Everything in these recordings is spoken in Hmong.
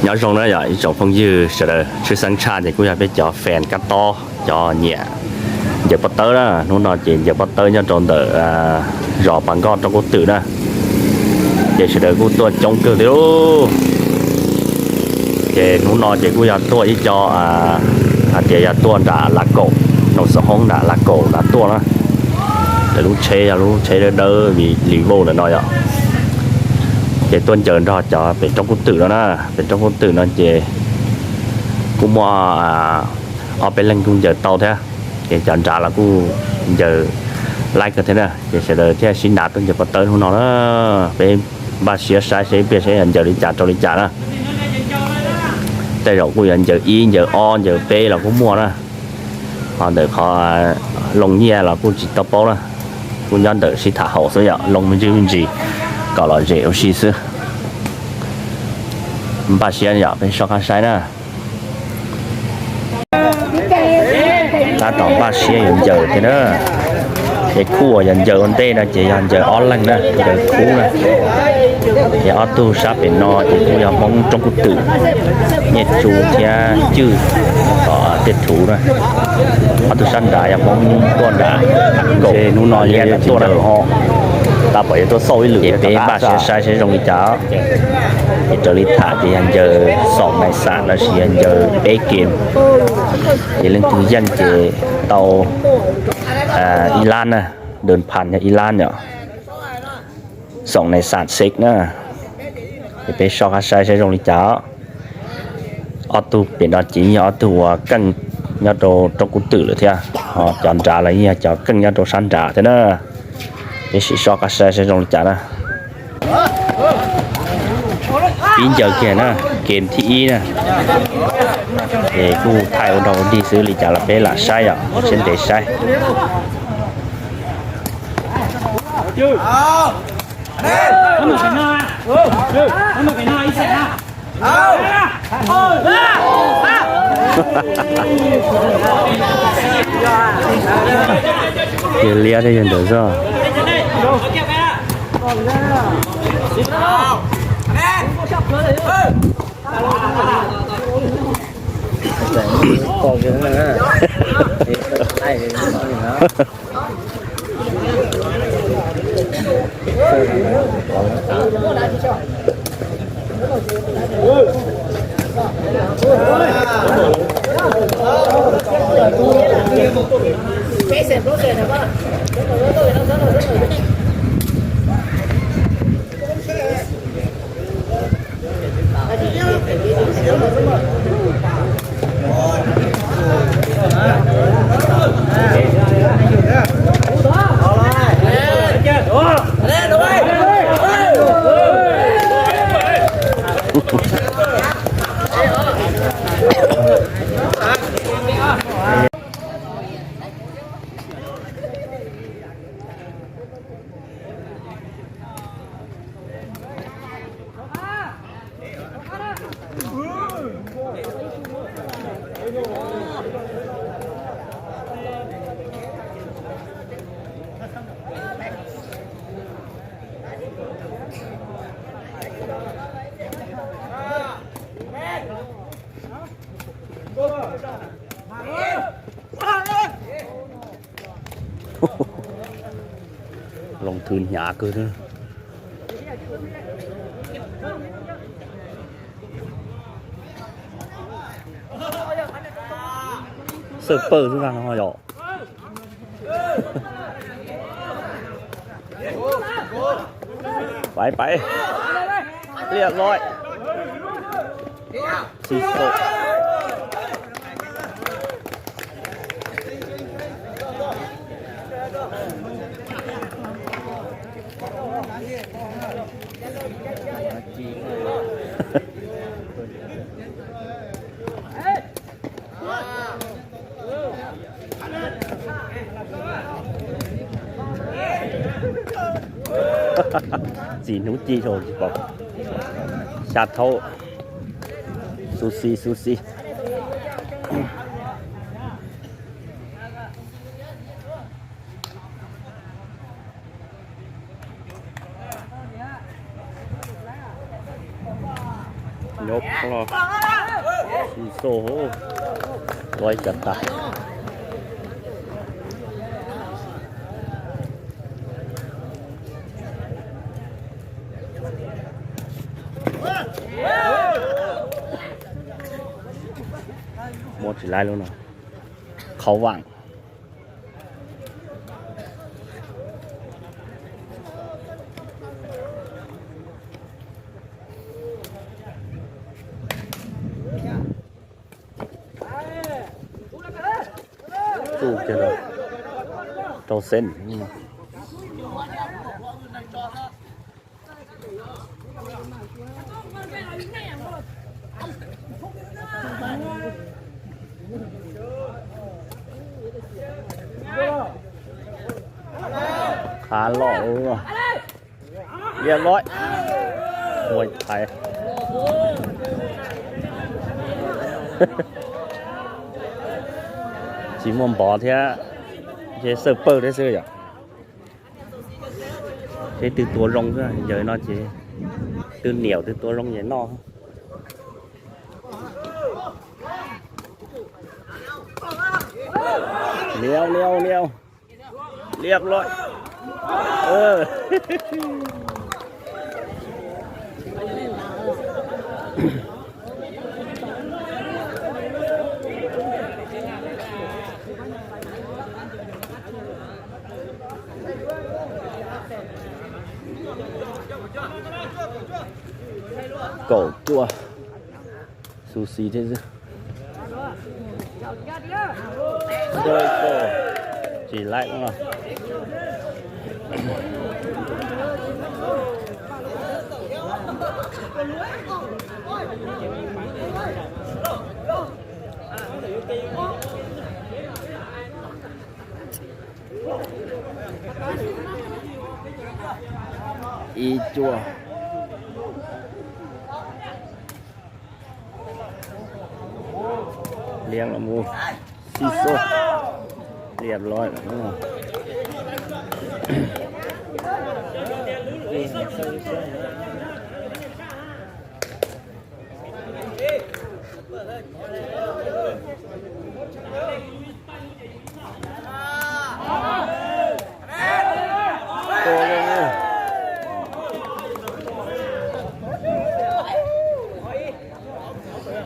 Nyob zoo na yom ib tsoom phooj ywg sawv daws, tshwj xeeb tshaj ces kuj yog peb cov fan kab tob, cov nyiam ncaws pob tawb na. Hnub no ces ncaws pob tawb nyob rau ntawm zos Pas Nkoj Roob Kub Twm na, ces sawv daws kuj tuaj coob kawg li lauj. Ces hnub no ces kuj yog tuaj ib co, hais tias yog tuaj nram Lav Kaum, Noom Xov Hoob nram Lav Kaum nram tuaj na. Lawv lub tsheb yog lub tsheb dawb dawb Revo ntawm no yom. Ces tuaj ncaws nrog cov pem Roob Kub Twm no na. Pem Roob Kub Twm no ces kuj muaj ob peb leeg kuj ncaws tau thiab. Ces cov nrad los kuj ncaws laib kawg thiab na, ces sawv daws thiaj sib nrad tuaj ncaws pob tawb hnub no na. Peb npaj siab saib seb ib pliag seb yog ncaws li cas rau li cas na. Tej zaum kuj yuav ncaws ib ncaws ob ncaws peb los kuj muaj na. Ho ntawm qhov loo nyiaj los kuj tsis tau paub na, kuj nyob ntawm sib tham haum xwb yom, loo me ntsis me ntsis kom lom zem ua si xwb. Npaj siab yom, peb soj qab saib na. Tab tom npaj siab yuav ncaws thiab na. Ces khub uas yog ncaws ua ntej no ces yog ncaws ob leeg na, ncaws khub na. Ces ob tug sab pem no ces kuj yog Hmoob Roob Kub Twm, Nyiaj Tsu thiab Cwj, tom Tiaj Thuv na. Ob tug sab nrad yog Hmoob tuaj nram Kaum, ces hnub no yog tuaj nram ho, tab pom yuav tuaj xauj ib lwm ces peb npaj siab saib seb zoo li cas. Ces raws li tham ces yog ncaws xoom nais xam lossis yog ncaws peb kem, ces leej twg yeej ces tau ib lab na, dawm phas yog ib lab yom. Xoom nais xam xev na, ces peb soj qab saib saib zoo li cas. Ob tug pem no ces yog ob tug uas keej nyob rau Roob Kub Twm lawm thiab, ho cov nrad los yeej yog cov keej nyob rau sab nrad thiab na. Peb sim soj qab saib saib zoo li cas na. Pib ncaws kiag na, kem thib ib na. Ces kuj thaij ua dog ua dig xwb, li cas los peb lam saib yom, siab ntev saib. Yog liab thiab yog ntawd xwb. Loo thwv hnyav kawg. Xawj pawj xwb ntag no yom. Pais pais. Liaj loj. Xi xo. Txi hnub ci rau tsis pom. Xya thaub. Xu xi xu xi. Nyob los, sis xo, loj ib cov tas. Muab tsis laib lub no. Qhov vam. Txuj kiag rau, rau xeeb. Qab loj. Liab loj. Ua thaiv. Tsis muaj npov thiab, ces xawj pawg thiab xwb yom. Ces twb tua zoo xwb, yawg no ces twb niam twb tua zoo ces noj. Liab, liab, liab. Liab loj. Kaum cuaj. Xu xi thiab xwb. Tsis laib no. Ib cuaj. Liab los mus, sis xo, liab loj.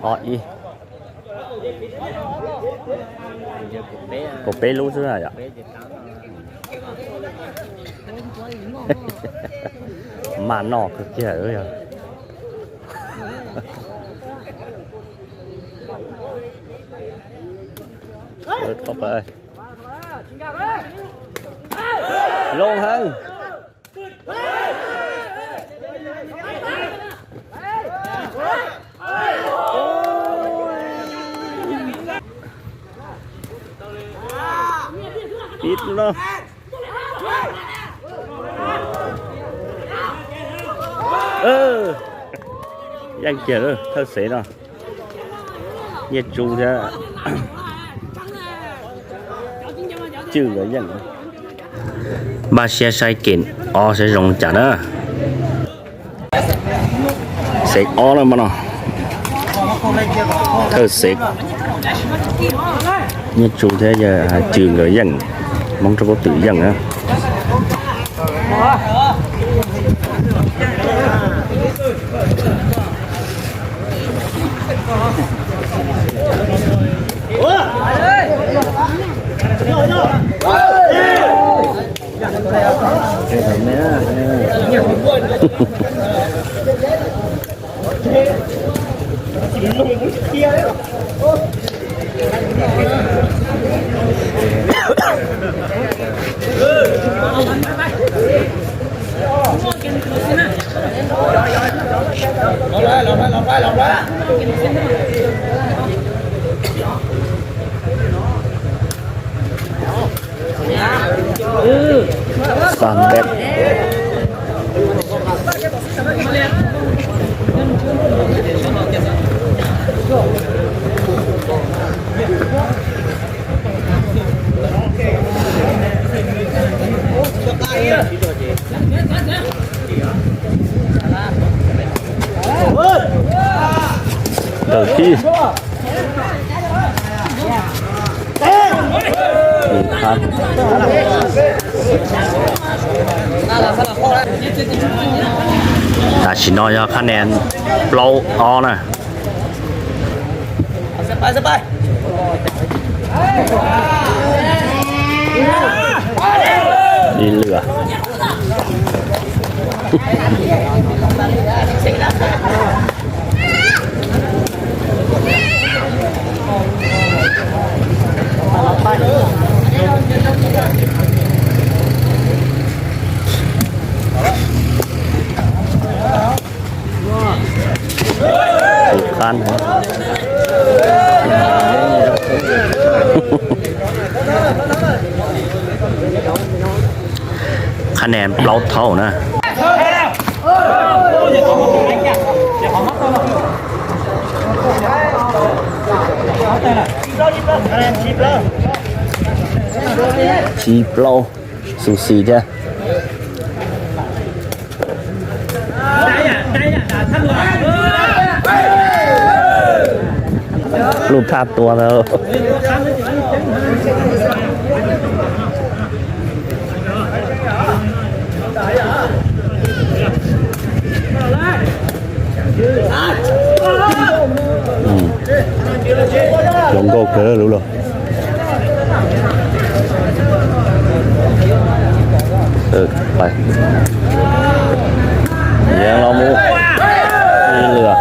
Ob ib. Kaum peb lub xwb yom. Maj noj kawg kiag yog. Zoo heev. Ib no. Yeej kiag lawm thawj xev no. Nyiaj Tsu thiab Cwj nkawd yeej. Npaj siab saib kem ob saib zoo li cas na. Xev ob na mas no. Thawj xev Nyiaj Tsu thiab yawg Cwj nkawd yeej, Hmoob Rab Puab Twm yeej na. Xab npeb. Ntawm thib. Tam sim no yog khab nen plaub ob na. Ib lwm. Khab nen plaub thaub na. Tsib plaub, xu xis thiab. Lub thaj tua ntawd. Zoo nkauj kawg lub los. Yeej los mus ib lwm.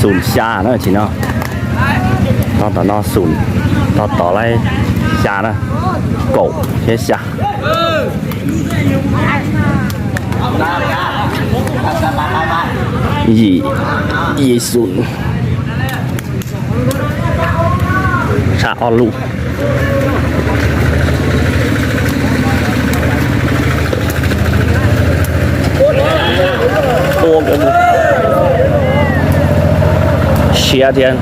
Xoom xya na tsis no. Tog tom no xoom, tog tod laib xya na. Kaum thiab xya. Yim, yim xoom. Tshaj ob lub. Siab thiab.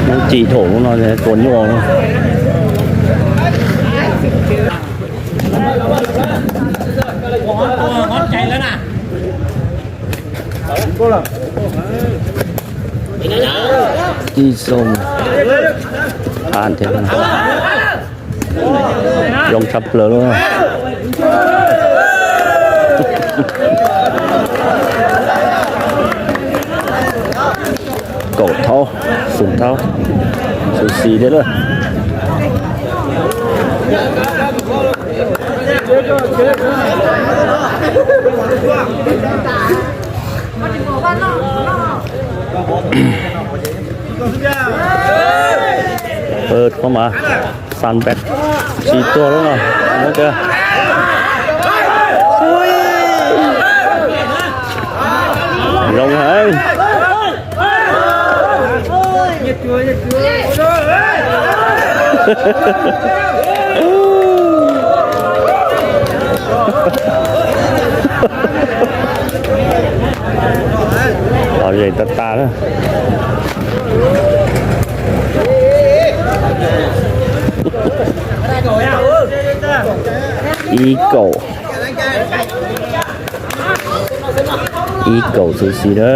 Hnub ci thaum lub no tua nyuaj. Ib xoom. Qab thiab. Zoo tshaj plaws lub. Kaum thaub, xoom thaub, xu xis thiab lawm. Ov mas, xan peb tsis tuag lub no, muab kiag. Zoo heev. Lom zem tag tag na. Ib kaum, ib kaum xu xis na.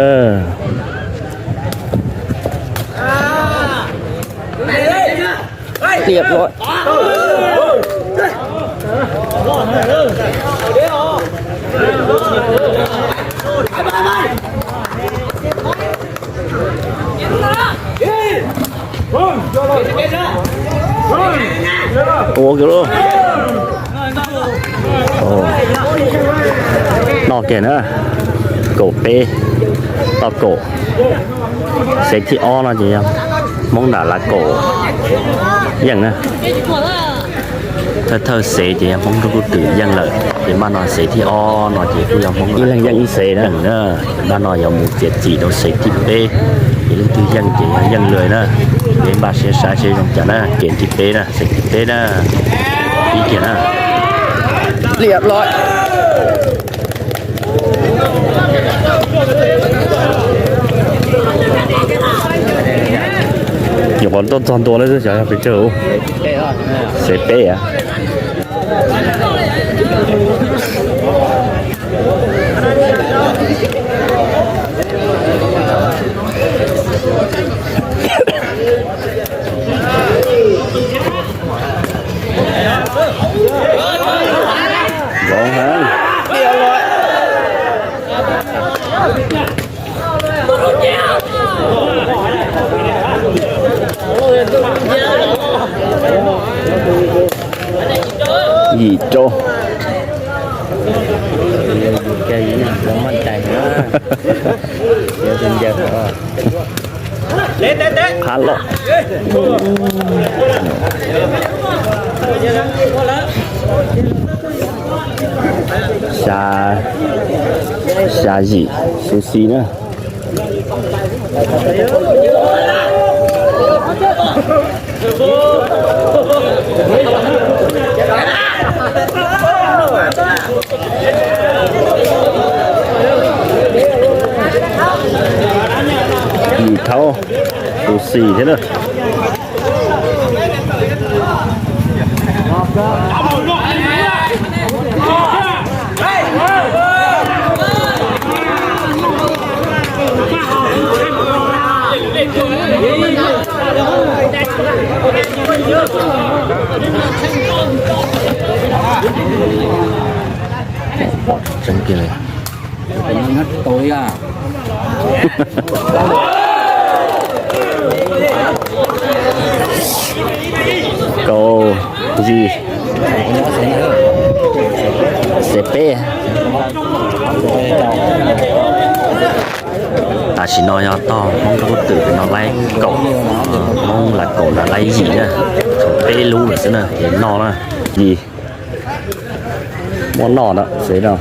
Tiam lawm. Ua kiag lauj. Noj kiag na. Kaum peb, tau kaum. Xev thib ob no ces yog Hmoob nram Lav Kaum yeej na. Thawj thawj xev ces yog Hmoob Nroog Kuj Twm yeej lawm, ces npaj no xev thib ob no ces kuj yog Hmoob ib leeg yeej ib xev na. Npaj no yuav mus txiav txim rau xev thib peb, ces leej twg yeej ces yog yeej lawm na. Peb npaj siab saib seb zoo cas na, kem thib peb na, xev thib peb na. Ib kiag na. Liam los. Npog tuaj txog ntua lawm xwb, xyov yog pes tsawg. Xev peb a. Zoo heev. Yim rau. Qab los. Xya, xya yim xu xi na. Yim thaub, xu xi thiab na. Tseeb kiag li. Kaum yim, xev peb. Tam sim no yog tog Hmoob Kub Twm no laib kaum, Hmoob Las Kaum no laib yim na, tshuav peb lub lawm xwb na, ces noj na. Yim, muab noj na, xev no.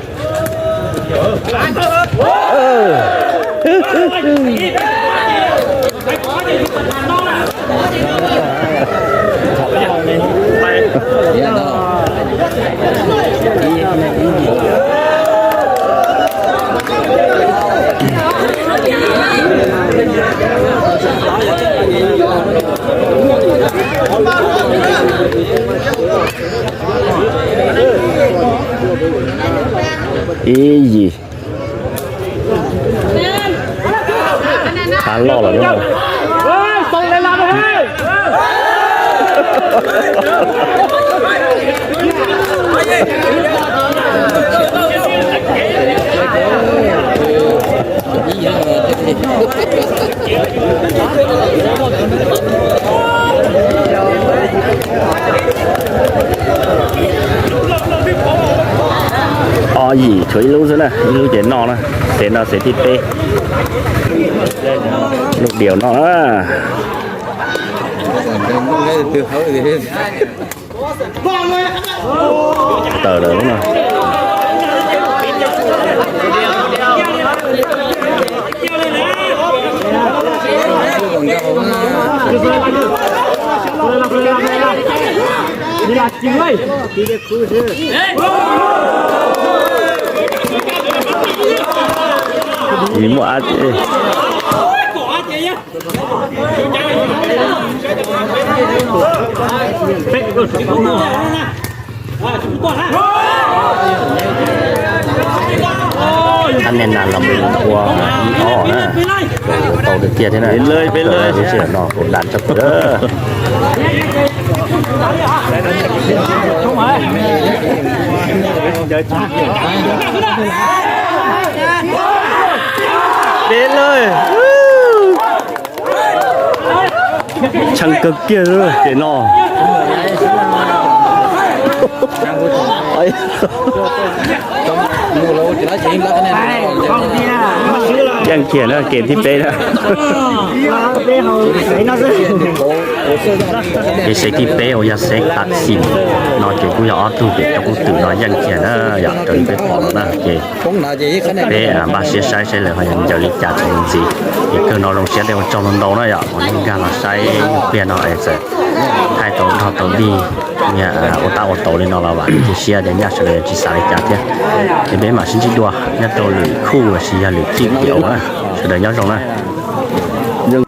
Ib yim. Qab loj lawm. Ob yim tshuav ib lub xwb na, ib lub ces noj na, xev no xev thib peb. Lub diaus noj na. Tawm lawm lub no. Vim muaj ab. Ab, nej nas los mus ua ib ob na, tau tiag tiag thiab na. Lub sij hawm no kuv das tshaj plaws. Tshee kawg kiag ces no. Yeej kiag na, kem thib peb na. Ces xev thib peb uas yog xev tam xim no ces kuj yog ob tug ces cov kub twm no yeej kiag na, yog raws li peb pom no na ces peb npaj siab saib saib lawv ho yuav ncaws li cas txuas mus ntxiv. Ces kawg no zoo siab tej ua tsaug ntau ntau na yom, uas nej nkag los saib pliag no es txawm thaij tau dhog tau dig, ua tab ua tau li no los vam thiab, cia siab tias nyaj sawv daws yuav tsis xav li cas thiab. Ces peb mam sib ntsib dua nyob rau lwm khuj los sis yog lwm clip video na. Sawv daws nyob zoo na.